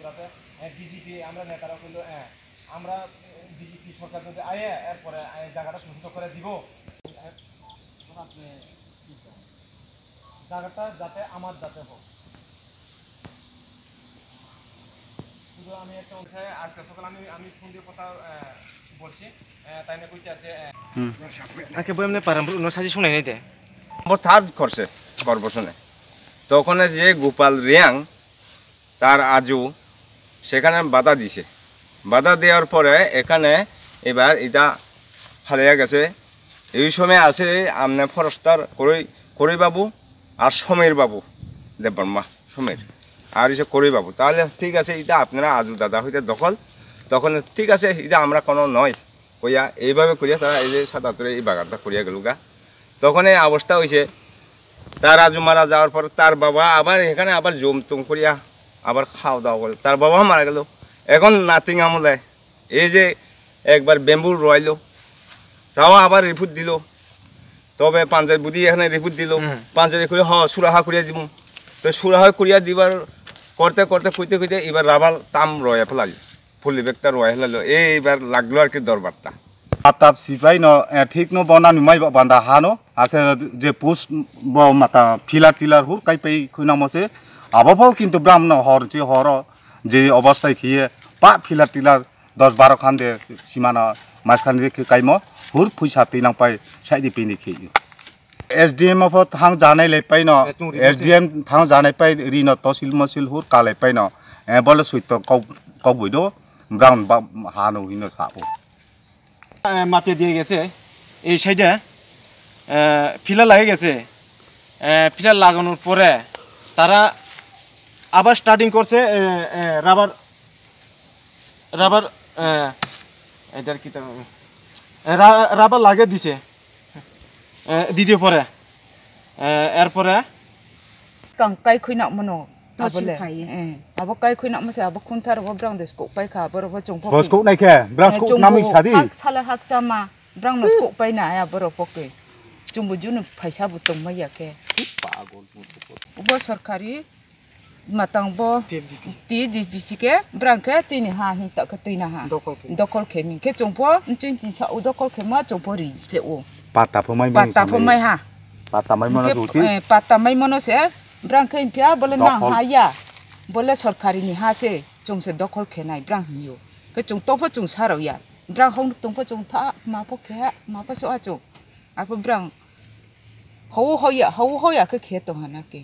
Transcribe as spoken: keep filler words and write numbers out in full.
যাতে, এ, বিজেপি আমরা নেতারা কিন্তু, এ, আমরা, এ, বিজেপি সরকার যদি আয়ে, এরপরে, এ, জায়গাটা শোষিত করে দিব। এ, জায়গাটা যাতে আমার যাতে হোক। শুধু আমি একটা অংশে আজকে সকালে আমি, আমি ফোন দিয়ে কথা, এ, বলছি, এ, তাই না কইছে আছে, এ, হুম। আজকে বই এমনি পারাম, অন্য সাজি শুনাই নাই দে। নম্বর থার্ড করছে কর্পোরেশনে। তখন যে গোপাল রিয়াং তার আজু সেখানে বাধা দিছে। বাধা দেওয়ার পরে এখানে এবার এটা ফালিয়া গেছে। এই সময় আছে আমনে ফরেস্টার করই, করই বাবু আর সমীর বাবু দেববর্মা, সমীর আর এসে করই বাবু। তাহলে ঠিক আছে, এটা আপনারা আজু দাদা হইতে দখল, তখন ঠিক আছে, এটা আমরা কোনো নয় কইয়া এইভাবে করিয়া তারা এই যে সাতাত্তরে এই বাগানটা করিয়া গেল গা। তখন এই অবস্থা হইছে, তার আজু মারা যাওয়ার পর তার বাবা আবার এখানে আবার জম তুম করিয়া আবার খাওয়া দাওয়া করে। তার বাবা মারা গেল। এখন নাতিং আমলে এই যে একবার বেম্বু রোয়াইলো, তাও আবার রিপোর্ট দিল। তবে পাঞ্জাব বুদ্ধি এখানে রিপোর্ট দিল। হুম। পাঞ্জাব করে, "হ, সুরাহা করিয়া দিব।" তো সুরাহা করিয়া দিবার করতে করতে কইতে কইতে এবার রাবার তাম রয়ে ফেলাল, ফুলি বেগটা রয়ে ফেলাল। এইবার লাগলো আর কি দরবারটা। Atap sipai no, eh, thik no bo nani mai ba banda ha no, akhe je post bo mata filar tilar hur kai pai khuna mo se, abo bo kintu bram no hor je horo je obostai khiye pa filar tilar dos baro khan de simana mas khan de kaimo hur phuisa twi nang pai sai di pini khiye. S D M pho thang janai lai pai no, S D M thang janai pai ri no tosil mosil hur ka lai pai no, eh, bole suito kok, kok bui do, bram ba ha no hino sa o. এ, মাটি দিয়ে গেছে এই সাইডে, এ, ফিলার লাগিয়ে গেছে। এ, ফিলার লাগানোর পরে তারা আবার স্টার্টিং করছে, এ, এ, রাবার, রাবার, এ, এটার কি তার, এ, রা-, রাবার লাগিয়ে দিছে। এ, দিতে পরে, এ, এরপরে Kang kai khuina mano. Tosil abole. Khai. Eh, abo kai khuina mase abo khunthar bo brang de skok pai kha, borok bo chwng Bo phok. Skok nai khe, brang Eh, skok chwng namwi phok sadi. Hak sala hak chama, brang no skok pai na ya borok phok ke. Chwng bo junu phaisa bo tong mai ya khe. Pagol. Bo sorkari matang bo T D P. T D P si khe, brang khe chini ha hin ta khe twi na ha. Dokol khe. Dokol khe min khe chwng pho, chwng chini sa u dokol khe ma chwng pho ri le u. Pata pho mai mani Pata pho samai. Mai ha. Pata mai mano Hingke, duty. Eh, pata mai mano se, brang khe phiya bole nang Dokhol. Ha ya, bole sorkari ni ha se, chwng se dokhol khe nai brang hinyo. Khe chwng topho chwng sarok ya, brang hong tongpho chwng tha, ma pho khe ha, ma pho so ha chwng. Apho brang hau hau ya, hau hau ya khe khe tong ha na khe.